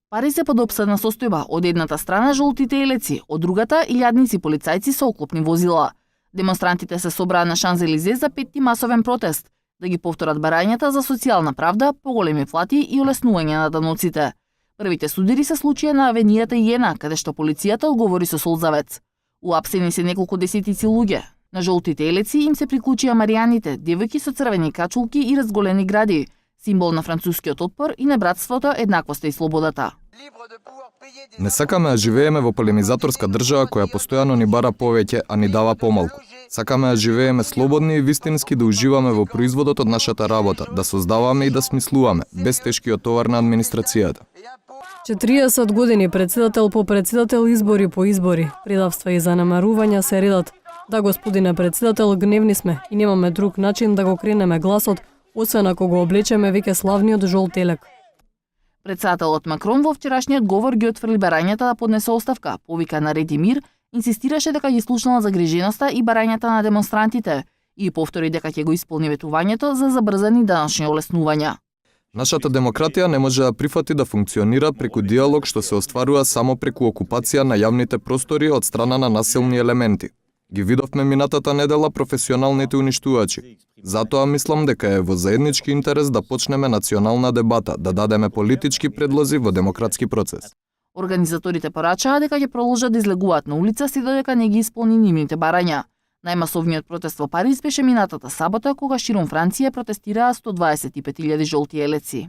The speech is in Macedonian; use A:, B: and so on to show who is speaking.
A: Париз е под опсадна состојба, од едната страна жолтите елеци, од другата илјадници полицајци со оклопни возила. Демонстрантите се собраа на Шанзелизе за петти масовен протест, да ги повторат барањата за социјална правда, поголеми плати и олеснување на даноците. Првите судири се случија на авенијата Иена, каде што полицијата одговори со солзавец. Уапсени се неколку десетици луѓе. На жолтите елеци им се приклучија маријаните, девојки со црвени качулки и разголени гради, символ на францускиот отпор и на братството, еднаквоста и слободата.
B: Не сакаме да живееме во полемизаторска држава која постојано ни бара повеќе, а ни дава помалку. Сакаме да живееме слободни и вистински да уживаме во производот од нашата работа, да создаваме и да смислуваме, без тешкиот товар на администрацијата.
C: 40 години председател по председател, избори по избори, предавства и занемарувања се редат. Да, господине председател, гневни сме и немаме друг начин да го кренеме гласот, освен ако го облечеме веќе славниот жолт елек.
A: Председателот Макрон во вчерашниот говор ги отфрли барањата да поднесе оставка, повика на ред и мир, инсистираше дека ги слушнала загриженоста и барањата на демонстрантите и повтори дека ќе го исполни ветувањето за забрзани данъчни олеснувања.
B: Нашата демократија не може да прифати да функционира преку диалог што се остварува само преку окупација на јавните простори од страна на насилни елементи. Ги видовме минатата недела професионалните уништувачи. Затоа мислам дека е во заеднички интерес да почнеме национална дебата, да дадеме политички предлози во демократски процес.
A: Организаторите порачаа дека ќе продолжат да излегуваат на улица се додека не ги исполни нивните барања. Најмасовниот протест во Париз беше минатата сабота, кога ширум Франција протестираа 125.000 жолти елеци.